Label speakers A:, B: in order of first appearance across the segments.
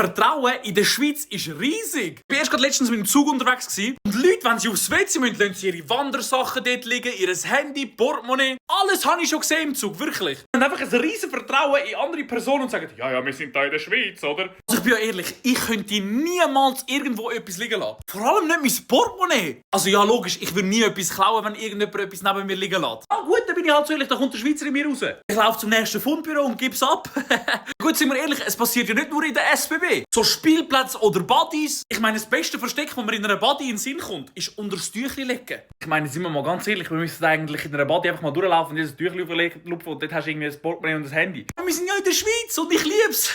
A: Vertrauen in der Schweiz ist riesig. Ich war erst gerade letztens mit dem Zug unterwegs und Leute, wenn sie aufs WC müssen, lassen sie ihre Wandersachen dort liegen, ihr Handy, Portemonnaie. Alles habe ich schon gesehen im Zug, wirklich. Und einfach ein riesen Vertrauen in andere Personen und sagen, ja, wir sind da in der Schweiz, oder? Also ich bin ja ehrlich, ich könnte niemals irgendwo etwas liegen lassen. Vor allem nicht mein Portemonnaie. Also ja, logisch, ich würde nie etwas klauen, wenn irgendjemand etwas neben mir liegen lässt. Ah gut, dann bin ich halt so ehrlich, da kommt der Schweizer in mir raus. Ich laufe zum nächsten Fundbüro und gebe es ab. Gut, sind wir ehrlich, es passiert ja nicht nur in der SBB. So Spielplätze oder Buddies. Ich meine, das beste Versteck, das mir in einer Buddy in den Sinn kommt, ist unter das Tüchli legen. Ich meine, sind wir mal ganz ehrlich, wir müssen eigentlich in einer Buddy einfach mal durchlaufen und dieses Tüchli lupfen und dort hast du irgendwie ein Portemonnaie und ein Handy. Aber wir sind ja in der Schweiz und ich lieb's.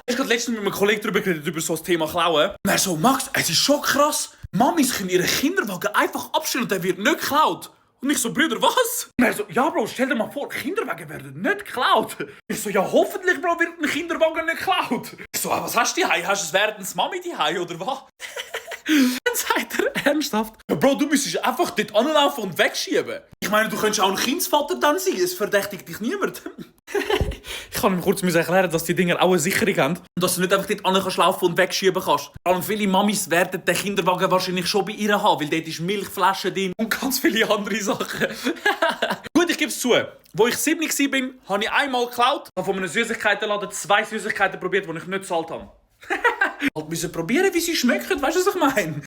A: Ich habe letztens mit einem Kollegen darüber geredet, über so das Thema Klauen. Und er so, Max, es ist schon krass. Mamis können ihren Kinderwagen einfach abstellen und der wird nicht geklaut. Und ich so, Brüder, was? Und er so, ja, Bro, stell dir mal vor, Kinderwagen werden nicht geklaut. Ich so, ja, hoffentlich, Bro, wird ein Kinderwagen nicht geklaut. Ich so, was hast du die Hast du es während Mami die oder was? Dann sagt er ernsthaft, ja, Bro, du müsstest einfach dort anlaufen und wegschieben. Ich meine, du könntest auch ein Kindsvater dann sein, es verdächtigt dich niemand. Ich kann ihm kurz erklären, dass die Dinger auch eine Sicherung haben. Und dass du nicht einfach dort anlaufen und wegschieben kannst. Vor allem viele Mamis werden den Kinderwagen wahrscheinlich schon bei ihr haben, weil dort ist Milchflasche drin und ganz viele andere Sachen. Gut, ich gebe es zu. Wo ich 7 war, habe ich einmal geklaut. Ich habe von einem Süßigkeitenladen 2 Süßigkeiten probiert, die ich nicht gezahlt habe. Halt müssen probieren, wie sie schmecken, weißt du, was ich meine?